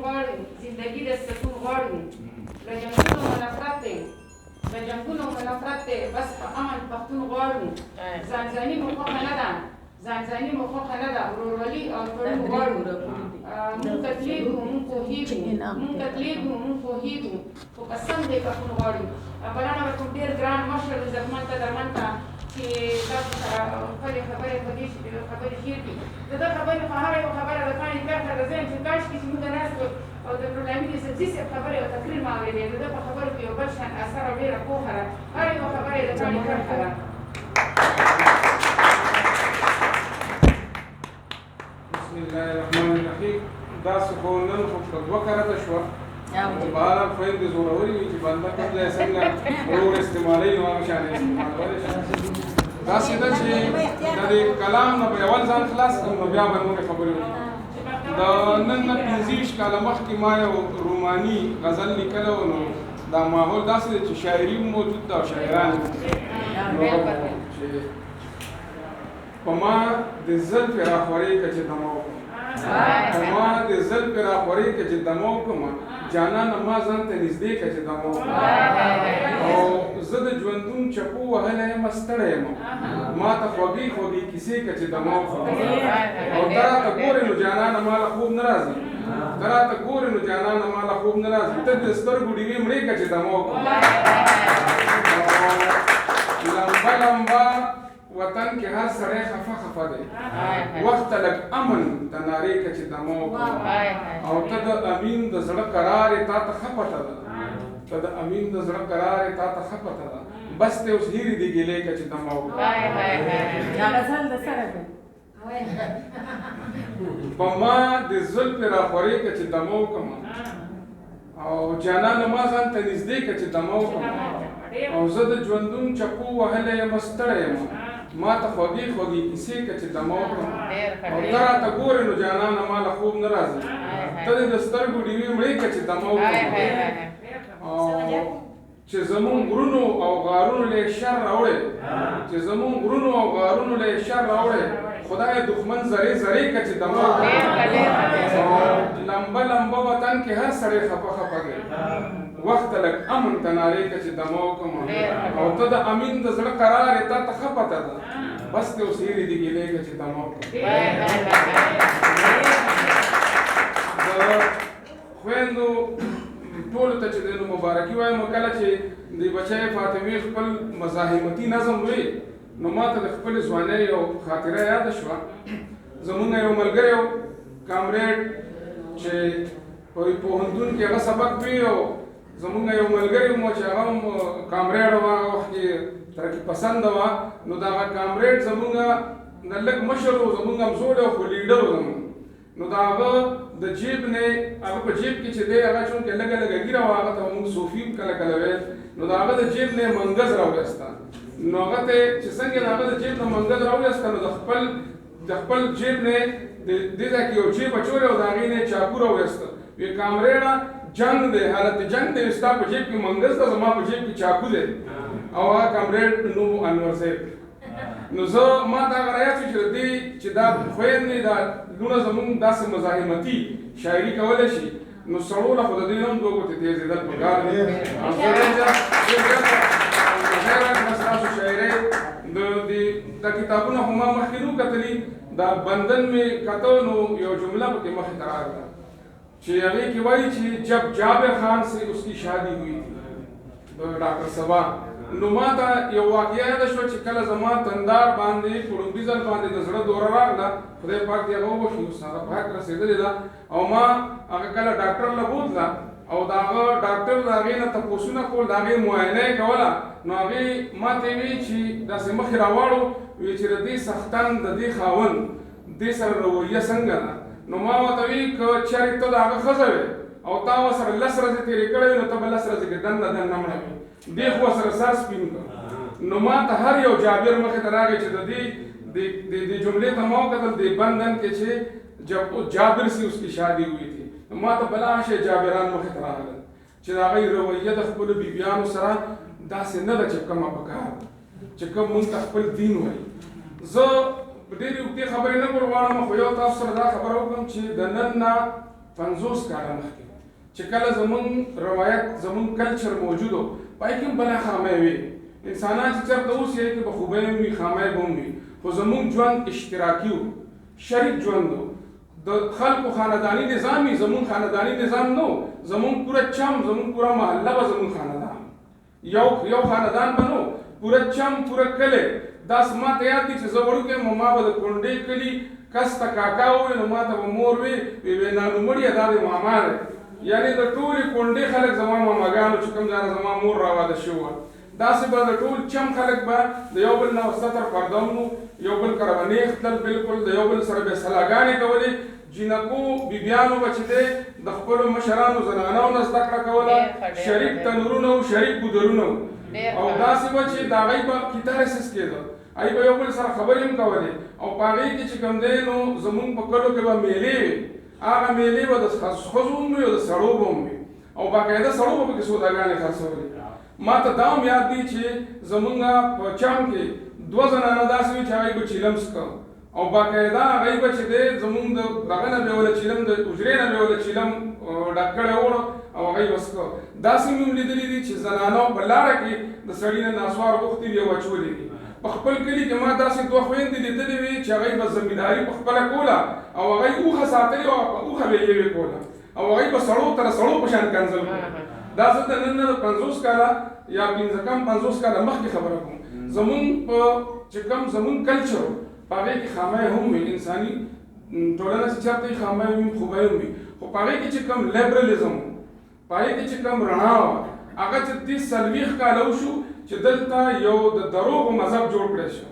غواړو، زندگی د سکون غواړو. له جنګونو مو نفرت دی، له جنګونو مو نفرت دی، بس په امن پښتون غواړو. ځانځاني مو خوښه نه ده، ځانځاني مو خوښه نه ده، ورورولي او تړون غواړو. مونږ تکلیږو، مونږ پوهیږو، مونږ تکلیږو، مونږ پوهیږو، خو قسم دی پښتون غواړو. بلنه ورکوم ډېر ګران مشر عزتمن قدرمن ته چې تاسو سره خپلې خبرې خوږې خبرې شیر کړي. د ده خبرې خو هره یوه خبره د کاڼي کرښه ده. زه یم چې کاشکې چې موږ ناست وو او د نورالامین یوسفزي صاحب خبرې او تقریر ما اورېدی. د ده په خبرو کې یو بل شان اثر او ډېره پوهه ده. هره یوه خبره یې د کاڼي کرښه ده. بسم الله الرحمن الرحیم. داسې خو نن خو په دوه کرته شوه، خو بهرحال خویندې زورورې وي چې بنده کوم ځای څنګه ورور استعمالوي نو هغه شان یې استعمالولی شي. داسې ده چې د دې کلام نه به اول ځان خلاص کړم، نو بیا به نورې خبرې وکړم. د نن نه 25 کاله مخکې ما یو روماني غزل لیکلی و. نو دا ماحول داسې دی چې شاعري هم موجود ده او شاعران هم. نو چې په ما د زلفې راخورې که چې دمه وکړم، په ما د زلفې راخورې که چې دمه وکړم، جانانه ما ځان ته نږدې که چې دمه وکړم. او زه د ژوندون چپو وهلی یم، ستړی یم، ما ته خوږې خوږې کیسې که چې دمه وکړم. او ته راته ګورې نو جانانه ما له خوب نه راځي، ته راته ګورې نو جانانه ما له خوب نه راځي، ته د سترګو ډیوې مړې که چې دمه وکړم. لمبه لمبه وطن کې هر سړی خفه خفه دی، وخت ته لږ امن ته نارې که چې دمه وکړم. او ته د امین د زړه قرار یې، تا ته ښه پته ده، ته د امین د زړه قرار یې، تا ته ښه پته ده، بس ته اوس هېرې دي ګیلې که چې دمه وکړم. دا غزل د سره دی. په ما د زلفې راخورې که چې دمه وکړم، او جانانه ما ځان ته نږدې که چې دمه وکړم. او زه د ژوندون چپو وهلی یم، ستړی یم، ما ته خوږې خوږې کیسې که چې دمه وکړم. او ته راته ګورې نو جانانه ما له خوب نه راځي، ته دې د سترګو ډیوې مړې که چې دمه وکړم. او چې زمونږ غرونو او غارونو له شر راوړی، چې زمونږ غرونو او غارونو له شر راوړی، خدای دښمن زرې زرې که چې دمه وکړم. او لمبه لمبه وطن کې هر سړی خفه خفه دی، وخت لږ امن ته نارې که چې دمه وکړم. او ته د امین د زړه قرار یې، تا ته ښه پته ده، بس ته اوس هېرې دي ګیلې که چې دمه وکړم. د خویندو ټولو ته چې دی نو مبارکي وایم. کله چې د بچی فاطمې خپل مزاحمتي نظم وی، نو ما ته د خپلې ځوانۍ یو خاطره یاده شوه. زمونږ یو ملګری و کامریډ، چې په پوهنتون کې هغه سبق وی، او زمونږ یو ملګری مو چې هغه هم کامریډ و، هغه وخت کې ترقي پسند وه. نو دغه کامریډ زمونږ نه لږ مشر و، زمونږ همزولی خو لیډر و زمونږ. نو د هغه د جیب نه، هغه په جیب کې چې دی، هغه چونکې لږه لږه ږیره وه، هغه ته موږ صوفي هم کله کله ویل. نو د هغه د جیب نه منګز راویسته. نو هغه ته چې څنګه د هغه د جیب نه منګز راویسته، نو د خپل جیب نه د دې ځای کې یو جیب اچولی او د هغې نه یې چاقو راویسته. وی کامریډه جنګ دی، حالت جنګ دی، ستا په جیب کې منګز ده، زما په جیب کې چاقو دی. او هغه کامریډ نوم انور صاحب. نو زه ما ته هغه رایاد شو چې د دې چې دا خویندې دا لوڼه زمونږ داسې مزاحمتي شاعري کولی شي، نو سړو له خو د دې نه هم دوه ګوتې تېزېدل پکار دي. او زه ډېر زیات ډېر زیات حیران کړم ستاسو شاعرۍ. د دې دا کتابونه خو ما مخکې نو کتلي، دا بندن مې کتو، نو یو جمله پکې مخې ته راغله چې هغې کې وایي چې جب جابر خان سے اس کی شادي ہوئی تھی، د ډاکټر سبا. نو ما ته یو واقعه یاده شوه چې کله زما تندار باندې په لومړي ځل باندې د زړه دوره راغله، خدای پاک دې هغه وبخښي، اوس هغه په حق رسېدلې ده. او ما هغه کله ډاکټر له بوتله، او د هغه ډاکټر د هغې نه تپوسونه کول، د هغې معاینه یې کوله. نو هغې ما ته وی چې داسې مخې راواړو، وی چې د دې څښتن د دې خاوند دې سره رویه څنګه ده؟ نو ما ورته وی که چېرې ته د هغه ښځه وې او تا ورسره 10 ورځې تېرې کړې وې، نو ته به 10 ورځې کې دننه دننه مړه وې. دې خو ورسره سر سپین کړ. نو ما ته هر یو جابر مخې ته راغی چې د دې دې جملې ته ما وکتل، دې بندن کې چې جب جابر سی اس کی شادي ہوئی تھی، نو ما ته بلا شی جابران مخې ته راغلل چې د هغوی رویه د خپلو بیبیانو سره داسې نه ده چې کومه پکار ده، چې کوم مونږ ته خپل دین وایي. زه ډېرې اوږدې خبرې نه کول غواړم، خو یو تاسو سره دا خبره وکړم چې د نن نه 50 کاله مخکې چې کله زمونږ روایت، زمونږ کلچر موجود و، په هغې کې هم بلا خامۍ وې. انسانان چې چېرته اوسي هغې کې به خوبۍ هم وي، خامۍ به هم وي، خو زمونږ ژوند اشتراکي و، شریک ژوند و. د خلکو خانداني نظام وي، زمونږ خانداني نظام نه و. زمونږ پوره چم، زمونږ پوره محله به زمونږ خاندان، یو خاندان به نه و، پوره چم، پوره کلی. داسې ما ته یاد دي چې زه وړوکی یم، ما به د کونډې کلي کس ته کاکا وویل، نو ما ته به مور وی وی نانو مړیه دا د ماما دی. یعنې د ټولې کونډې خلک زما ماماګانو چې کوم ځای نه زما مور راواده شوې وه. داسې به د ټول چم خلک به د یو بل نه ستر پرده هم وو، یو بل کره به نېغ تلل، بالکل د یو بل سره به سلاګانې کولې. جینکو بیبیانو به چې دی د خپلو مشرانو زنانو نه زده کړه کوله، شریک تنورونه وو، شریک ګودرونه وو. او داسې به چې د هغوی به کیتارسس کېده، هغوی به یو بل سره خبرې هم کولې. او په هغې کې چې کوم دی نو زمونږ په کلو کې به میلې وې، هغه میلې به د ښځو هم وي او د سړو به هم وي، او باقاعده سړو به پکې سوداګانې خرڅولې. ما ته دا هم یاد دي چې زمونږ په چم کې دوه زنانه داسې وي چې هغوی به چیلم څکه، او باقاعده هغوی به چې دی زمونږ د دغه نه به یې وله چیلم، د حجرې نه به یې وله چیلم ډک کړی وړو او هغوی به څکه. داسې مې هم لیدلي دي چې زنانو په لاره کې د سړي نه ناسوار غوښتي وي او اچولي دي. په خپل کلي کې ما داسې دوه خویندې لیدلې وې چې هغوی به زمینداري په خپله کوله او هغوی اوښه ساتلې وه، په اوښه به یې یوې کوله او هغوی به سړو تر سړو په شان کنځل کول. دا زه د نن نه د 50 کاله یا 50 کم 50 کاله مخکې خبره کوم. زمونږ په چې کوم زمونږ کلچر په هغې کې خامۍ هم وي، انساني ټولنه چې چېرته وي خامۍ هم وي، خوبۍ هم وي، خو په هغې کې چې کوم لیبرلیزم، په هغې کې چې کوم رڼا وه، هغه چې دې 40 کاله وشو چې دلته یو د دروغو مذهب جوړ کړی شو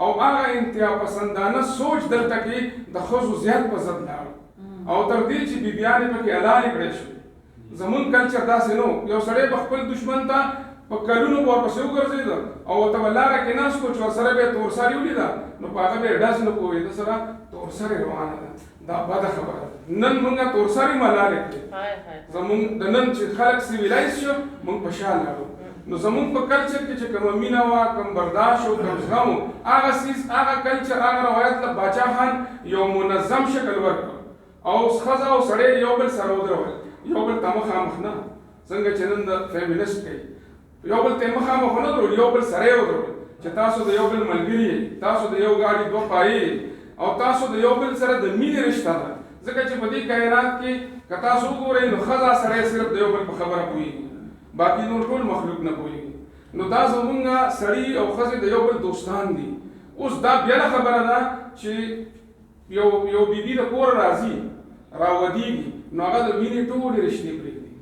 او هغه انتها پسندانه سوچ دلته کې د ښځو زیات په ضد لاړ او تر دې چې بیبیانې پکې حلالې کړی شوې. زمونږ کلچر داسې نه و، یو سړی به خپل دښمن ته په کلونو به ورپسې وګرځېده او ورته به لاره کې ناست و چې ورسره به یې تورسرې ولیده نو په هغه به یې ډز نه کوی، ده سره تورسرې روانه ده. دا بده خبره ده. نن مونږ تورسرې ملالې کړې، زمونږ د نن چې خلک سیویلایز شو مونږ په شا لاړو. نو زمونږ په کلچر کې چې کومه مینه وه، کوم برداشت و، کوم زغم و، هغه څیز، هغه کلچر، هغه روایت له باچا خان یو منظم شکل ورکړ او ښځه او سړی یو بل سره ودرول، یو بل ته مخامخ نه، څنګه چې نن د فیمینسټ کوي، یو بل ته مخامخ نه درول، یو بل سره یې ودرول چې تاسو د یو بل ملګري یئ، تاسو د یو ګاډي دوه پایې یئ او تاسو د یو بل سره د مینې رشته ده. ځکه چې په دې کائنات کې که تاسو وګورئ نو ښځه سړی صرف د یو بل په خبره پوهېږي، باقي نور ټول مخلوق نه پوهېږي. نو دا زمونږ سړي او ښځې د یو بل دوستان دي. اوس دا بېله خبره ده چې یو بیبي د کوره راځي راودېږي نو هغه د مینې ټولې رشتې پرېږدي،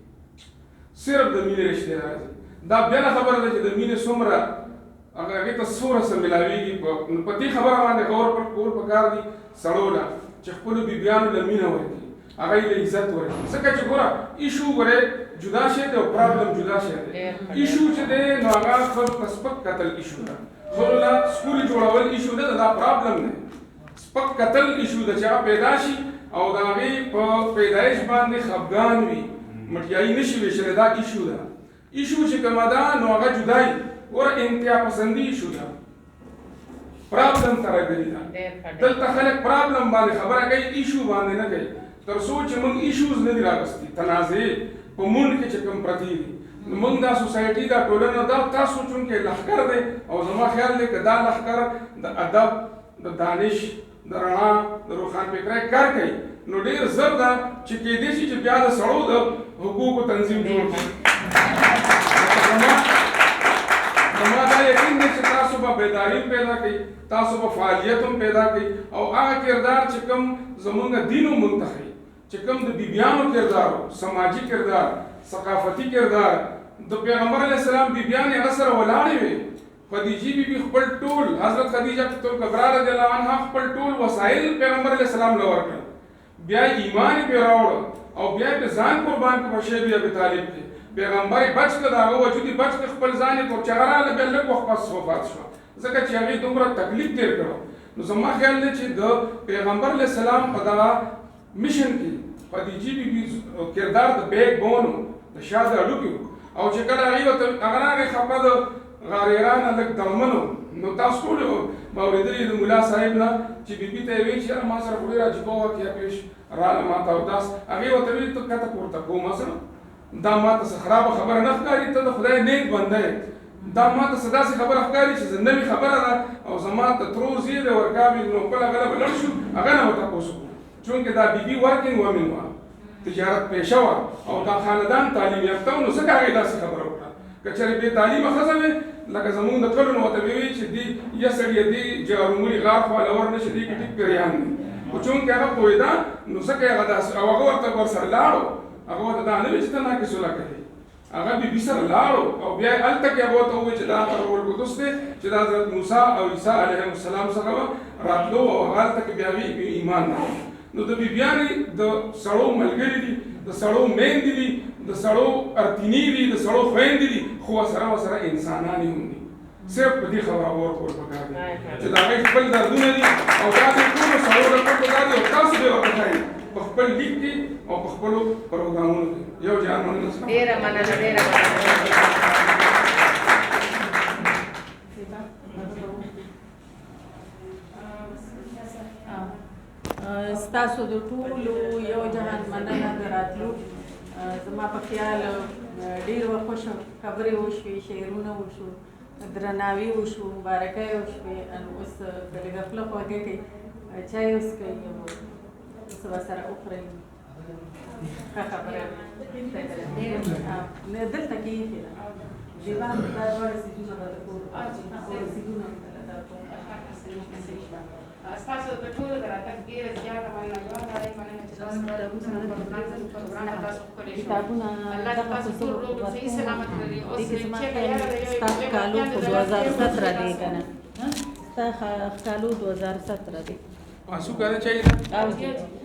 صرف د مینې رشتې راځي. دا بېله خبره ده چې د مینې څومره هغه هغې ته څومره څه ملاوېږي. په دې خبره باندې غور کول پکار دي سړو له چې خپلو بیبیانو له مینه ورکړي، هغه یې له عزت ورکړي. ځکه چې ګوره ایشو ګوره جدا شی دی او پرابلم جدا شی دی. ایشو چې دی نو هغه ښځو ته سپک کتل ایشو ده، ښځو له سکول جوړول ایشو نه ده، دا پرابلم دی. سپک کتل ایشو ده چې هغه پیدا شي او د هغې په پیدایش باندې خفګان وي، مټیایي نه شي ویشلی، دا ایشو ده. ایشو چې کومه ده نو هغه جدا وي. ګوره انتها پسندي ایشو ده، پرابلم ته راغلي ده. دلته خلک پرابلم باندې خبره کوي، ایشو باندې نه کوي. تر څو چې موږ ایشوز نه دي راغستي، تنازع په مونږ کې چې کوم پرتې دي، نو موږ دا سوسایټي، دا ټولنه، دا تاسو چونکې لښکر دی او زما خیال دی که دا لښکر د ادب، د دانش، د رڼا، د روښانفکرۍ کار کوي نو ډېر زر ده چې کېدای شي چې بیا د سړو د حقوقو تنظیم جوړ شي. زما دا یقین دی چې تاسو به بیداري هم پیدا کړئ، تاسو به فعالیت هم پیدا کړئ او هغه کردار چې کوم زمونږ دین هم مونږ ته ښیي، چې کوم د بیبیانو کردار، سماجي کردار، ثقافتي کردار، د پیغمبر علیه السلام بیبیانې هغه سره ولاړې وې. خدیجې بیبي خپل ټول، حضرت خدیجه الکبرا رضی الله عنها خپل ټول وسایل پیغمبر علیه السلام له ورکړل، بیا ایمان یې پرې راوړ او بیا یې په ځان قربان کړ په شیب ابي طالب کې. پیغمبر یې بچ کړ، د هغه وجود یې بچ کړ، خپل ځان یې چې هغه راغله بیا لږ وخت پس وفات شوه، ځکه چې هغې دومره تکلیف تېر کړو. نو زما خیال دی چې د پیغمبر علیه السلام په دغه میشن کې خدیجې بیبي کردار د بیک بون و، د شا د هډوکي و. او چې کله هغې ورته هغه راغی خفه د غاریرانه لږ دړمنو. نو تاسو ټول به اورېدلي د ملا صاحب نه چې بیبي ته یې ویل چې یاره ما سره خو ډېره عجیبه واقعه پېښ راله ما ته، او داس هغې ورته ویل ته کته پورته کوم سره دا ما ته څه خرابه خبره نه ښکاري، ته د خدای نیک بنده یې، دا ما ته څه داسې خبره ښکاري چې زه نوې خبره ده او زما د ترور زوی دی ورکابي، نو خپله هغه له به لاړ شو هغه نه به تپوس وکړو. چونکې دا بیبي ورکینګ ومن وه، تجارت پیشه وه او دا خاندان تعلیم یافته و، نو ځکه هغې داسې خبره وکړه. که چېرې بې تعلیمه ښځه وې لکه زمونږ د کلو نو ورته به وي چې دې یا سړیه دې جارومړي غار خواله ور نه شي، دې کې ټیک پیریان دي. خو چونکې هغه پوهېده نو ځکه یې هغه داسې، او هغه ورته ورسره لاړو، هغه ورته دا نه وي چې ته ناکې سوله کوې، هغه بیبي سره لاړو او بیا یې هلته کې هغه ورته وویل چې دا هغه روح القدس دی چې د حضرت موسی او عیسی علیهم السلام څخه به راتلو، او هغه هلته کې بیا هغې ایمان راوړ. نو د بیبیانې د سړو ملګري دي، د سړو میندې دي، د سړو ارتینې دي، د سړو خویندې دي، خو ورسره انسانانې هم دي. صرف په دې خبره غور کول پکار دي چې د هغې خپل دردونه دي او دا د ټولو سړو لپاره پکار دي، او تاسو به ورته ښایئ په خپل لیک کې او په خپلو پروګرامونو کې. یو جهان مننه. ډېره مننه، ډېره مننه. ستاسو د ټولو یو جهان مننه د راتلو. زما په خیال ډېر خوش خبرې وشوې، شعرونه وشو، درناوی وشو، مبارکۍ وشوې. اوس که لږه خوله خوږه کړئ، چای وڅښئ او څه به سره وخورئ. ښه خبره نه دلته کې ایښې ده. دیوان دا دواړه څیزونه به د کور رسیدونه درکوم. ستاسو د ټولو د راتګ ډېره زیاته مننه، یو نړۍ مننه چې تاسو پروګرام تاسو ښکلی شو. کتابونه الله دې تاسو ټول روغ صحیح سلامت لري. اوس زما ستا ښکالو خو 2017 دی که نه؟ ستا ښکالو 2017 دی. آنسو کہنا چاہیے تھا.